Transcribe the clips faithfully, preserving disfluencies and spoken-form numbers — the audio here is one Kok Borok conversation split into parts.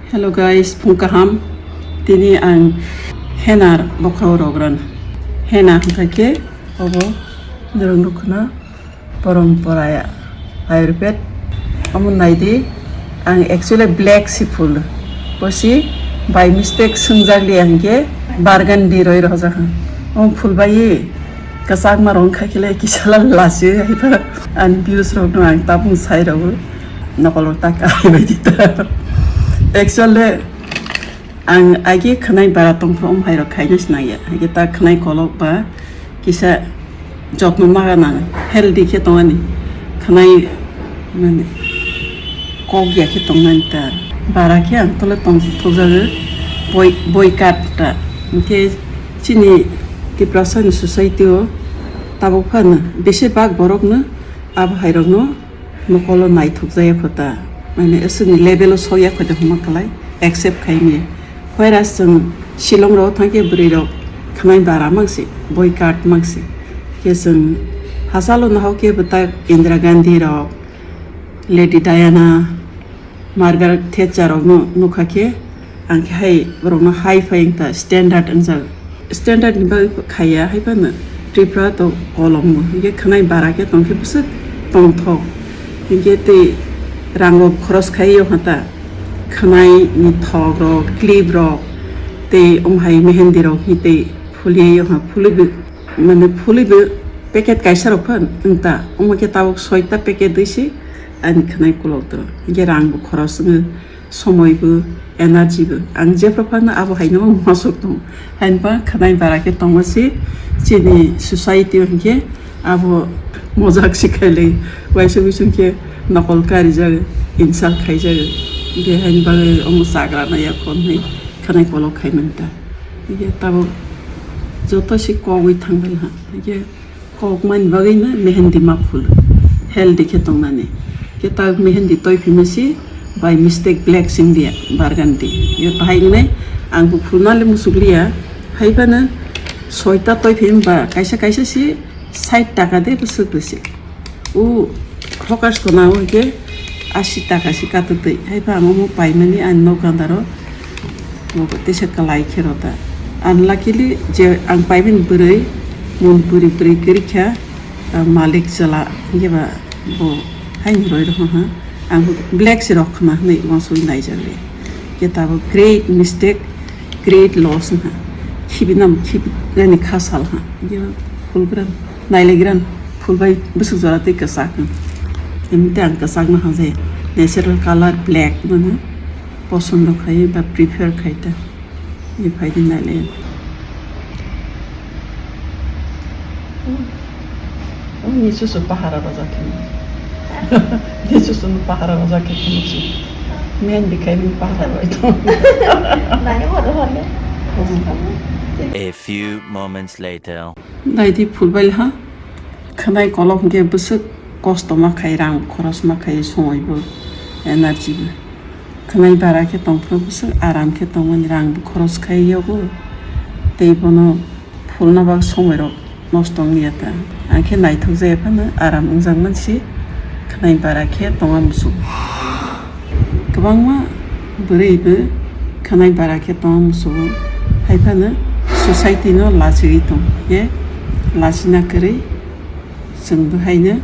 Hello guys, phung kaham. Tini ang henna bokha rogran. Henna hwnkha khe obo norok nukna Parampara Ayurved. Omo naidi, ang actually black si phul. Bosi by mistake swngjak liya hwnkhe burgundy roi rojak. Omo phul bai kwchakma rok wngkha khe le kisa lasi haiba. Ani views rok no ang tabuk sai rw. Nokol rok ta kai bai di ta. Actually, ang agi khwnai bara tongphuru om hai rok khaina sinai ya. Agi ta khwnai kolok ba kisa jotno naga nang, healthy khe tongani. Khwnai mane kok ya khe tongnani ta. Bara khe ang tole tong thokjago boi, boi kat ta. Hwnkhe chini Tiprasa ni society o tabuk phano besi bak borok no abo hai rok no mokolo naithok jaya kho ta, mane aswkni level o sokya kho ta hwnma kwlai accept khai maya. Whereas chwng Shillong rok thang khe bwrwi rok khwnai bara mang se, boi kat mang se. Khe chwng hachalo nahok khe bwtak Indira Gandhi rok, Lady Diana, Margaret Thatcher rokno nukha khe, ang khe hai borokno high phi wngkha, standard wngjak. Standard ni bagwi khaiya, hai phano Tripura to kolomno. Hinkhe khwnai bara khe tong khe bwswk tongthok. Hinkhe tei rango khoros khai yo hata. Khwnai ni thok rok, clip rok, tei omo hai mehendi rok hi tei phuliya yo ha, phulwi bo, mane phulwi bo packet kaisa rok phan wngta. Omo khe tabuk soita packet dwi se ani khwnai kolok to. Hinkhe rang bo khoros wngo. Somoi bo, energy bo. Ang jephru phano abo haino masuk tongo. Hainba khwnai bara khe tongma se chini society o hinkhe abo mojak se khailai. Waisa wisung khe nokol karijak, insult khaijak. Hinkhe hain bagwi omo chagra naiya phone hai khwnai kolok khai manta. Hinkhe tabuk joto se kogwi thangbai ha. Hinkhe Kokmani bagwino mehendi ma phul, healthy khe tongnani. Khe ta mehendi toi phima si by mistake black sing dia, burgundy. Ye bahai wngnai, ang bo phulna le musuk liya. Hai phano soita toi phim ba kaisa kaisa si sait taka de bwswk bwswk. O focus khona o hwnkhe asi taka si katwtwi. Hai pha ang omo paimani ani nok gandaro. Bo teisa kwlai khe rw ta. Unluckily je ang paimani bwrwi, mun bwrwi bwrwi kwrwi kha, ah, malik chwla hinkhe ba bo haini roi rw ha. Ang bo black se rok khna hwnwi uansugwi naijak le. Khe tabuk great mistake, great loss wngkha. Khibinam khibinani kha sal ha. Hinkhe ba phul gran, nailai gran, phul bai bwswk jora tei kwchak wng. Emte ang kwchak no hamjai. Natural color black no no. Posondo khai ba prefer khai ta. Ni phai di nai le. Oh, ni susu pahara rojak khe. Ni susu no pahara rojak khe ni su. Men di khai ni pahara roi to. Nai horo horo. A few moments later. Dai di phul bai ha. Khwnai kolok hwnkhe bwswk kosto ma khai, rang khoros ma khai, somoi bo, energy bo. Khwnai bara khe tongphuru bwswk aram khe tongmani, rang bo khoros khai yago. Tei bono phulna bak somoi rok nosto wng ya ta. Ang khe naithok jaya phano aram wngjak man si khwnai bara khe tongma muchungo. Kwbangma bwrwi bo khwnai bara khe tongma muchungo, hai phano society no lachiwi tong khe lachina kwrwi chwng bo haino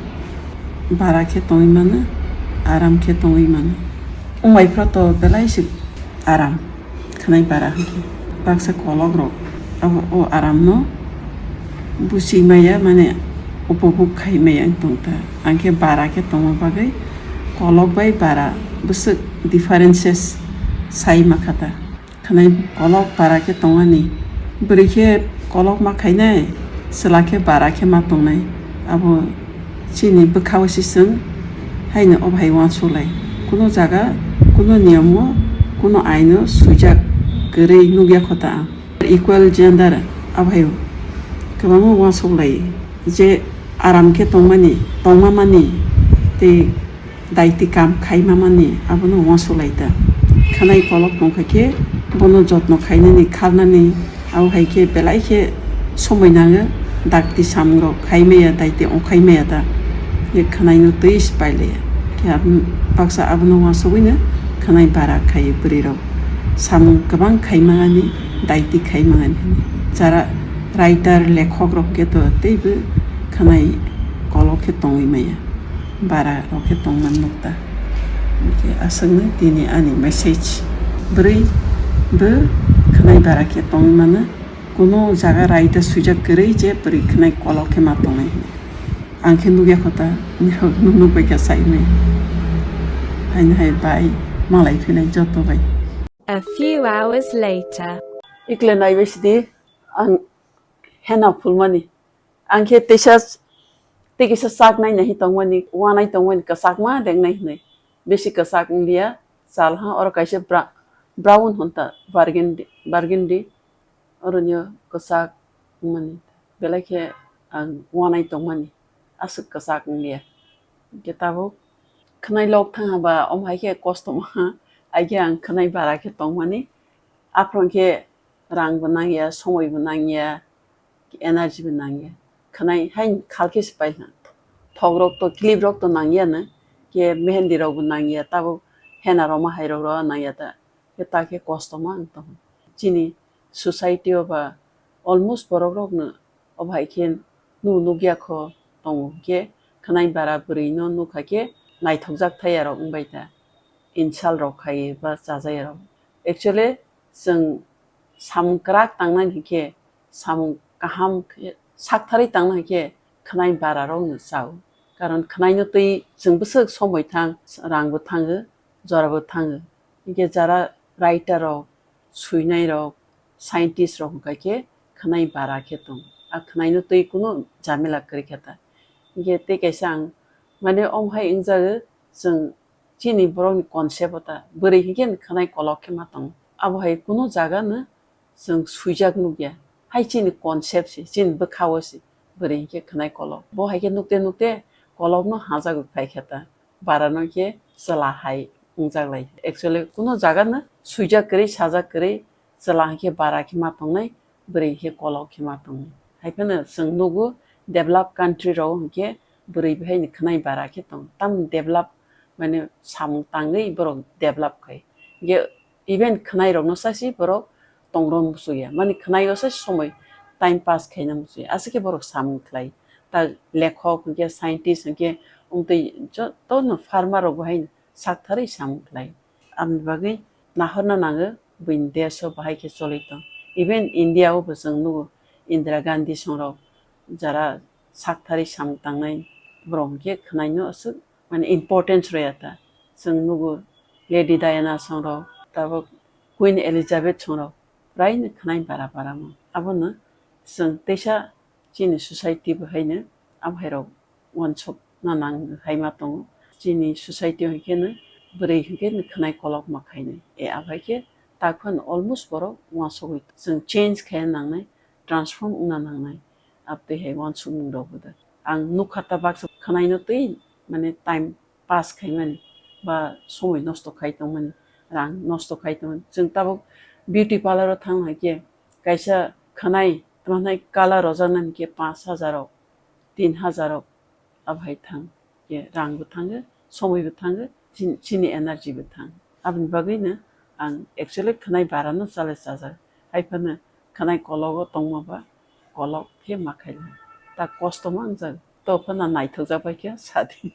bara khe tongwi mano, aram khe tongwi mano. Wng bai phano to belai se aram. Khwnai bara hwnkhe baksa kolok rok abo o aram no buchi maya, mane upobhog khai maya wng tong ta. Ang khe bara khe tongma bagwi kolok bai bara bwswk differences sai ma kha ta. Khwnai kolok bara khe tongmani, bwrwi khe kolok ma khainai, chwla khe bara khe ma tongnai. Abo Chini bwkha-o se chwng haino o bahai uansuk lai. Kuno jaga, kuno niyom-o, kuno aino swijak kwrwi nukya kho ta ang. Equal gender, abo hai-o kwbangma uansuk lai. Je aram khe tongmani, tongma mani, tei daiti kam khaima mani, abono uansuk lai ta. Khwnai kolok tong kha khe bono jotno khainani, kharnani, Abo hai khe belai khe somoi nango, dakti samung rok khai maya, daiti ongkhai maya ta. Ye khwnai no twi se pai laya. Khe aboni baksa abono uansugwi no khwnai bara khai bwrwi rok. Samung kwbang khaimani, daiti khaimani. Jara writer, lekhok rok khe to teibo khwnai kolok khe tongwi maya. Bara rok khe tongman nukta. Hwnkhe aswkno tini ani message. Bwrwi bo khwnai bara khe tongwi mano. Kuno jaga raida swijak kwrwi je bwrwi khwnai kolok khe ma tongnai hwnwi. Ang khe nukya kho ta, nukbai kha saimai. Haino hai bai malai phinai joto bai. A few hours later. Ikle naibai sidi ang hena phulmani. Ang khe teisa, tei kisa chak nai nai tongmani, wanai tongmani, kwchakma dengnai hwnwi. Bisi kwchak wngya, chal ha, oro kaisa bra-, brown hwn ta, burgundy, burgundy. Oro nw kwchak wngmani, belai khe ang wanai tongmani, aswk kwchak wngya. Hwnkhe tabuk khwnai lok thang ba, omo hai khe kosto ma, hai khe ang khwnai bara khe tongmani. Aphuru khe rang bo nangya, somoi bo nangya, energy bo nangya. Khwnai hai khal khe se pai kha. Thok rok to, clip rok to nangya no, khe mehendi rok bo nangya, tabuk hena roma hai rok ro nangya ta. Khe ta khe kosto ma wng tongo. Chini society o ba almost borok rok no obo hai khe nu nukya kho tongo, khe khwnai bara bwrwi no nukha khe naithokjak thai ya rok wngbai ta, insult rok khai ba chajak ya rok. Actually chwng samung kwrak tangnani hwnkhe, samung kaham khe, saktharwi tangna hwnkhe khwnai bara rok no chao. Karon khwnai no twi chwng bwswk somoi thang, rang bo thango, jora bo thango. Hwnkhe jara writer rok, swinai rok, scientist rok hwnkha khe khwnai bara khe tong. A khwnai no twi kunu jamila kwrwi kha ta. Hwnkhe tei kaisa ang, mane, omo hai wngjago, chwng chini borok ni concept o ta, bwrwi hwnkhe khwnai kolok khe ma tongo. Abo hai kunu jaga no chwng swijak nukya. Hai chini concept se, chini bwkha o se, bwrwi hwnkhe khwnai kolok. Bo hai khe nukte nukte kolok no hajagwi phai kha ta. Bara no khe chwla hai wngjak lai. Actually, kuno jaga no swijak kwrwi, sajak kwrwi, chwla hwnkhe bara khe ma tongnai, bwrwi hwnkhe kolok khe ma tongnai. Hai phano chwng nugo, develop country rok hwnkhe bwrwi bai haino khwnai bara khe tongo. Tamoni develop, mane, samung tangwi borok develop khai. Hwnkhe even khwnai rokno sasi borok tongrom musuya. Mani khwnai o sasi somoi time pass khaina musuya. Aswk khe borok samung khlai. Ta lekhok hwnkhe, scientist hwnkhe, wngtwi jotono farmer rok bo haino saktharwi samung khlai. Aboni bagwi nahorna nango buini desh o bahai khe choli tong. Even India o bo chwng nugo Indira Gandhi songrok jara saktharwi samung tangnai borok hwnkhe khwnaino aswk mane importance rwya ta. Chwng nugo Lady Diana songrok, tabuk Queen Elizabeth songrok, praino khwnai bara bara mo. Abono chwng teisa chini society bo haino abo hai rok uansuk na nang hai ma tongo. Chini society hwnkhe no bwrwi hwnkhe no khwnai kolok ma khainai. E abo hai khe tak phano almost borok uansugwi chwng change khaina nangnai, transform wngna nangnai. Abtwi hai uansukmung rok bo da. Ang nukha ta baksa khwnaino twi mane time pass khaimani ba somoi nosto khai tongmani, rang nosto khai tongmani. Chwng tabuk beauty parlour o thang hai khe kaisa khwnai tamo hwnai color rojaknani khe panch hajar rok, tin hajar rok abo hai thang. Khe rang bo thango, somoi bo thango, chin-, chini energy bo thang. Aboni bagwi no ang actually khwnai bara no chale chajak. Hai phano khwnai kologo tongma ba kolok khe ma khaina. Ta kosto ma wngjak. To phano naithok jak bai khe sadi.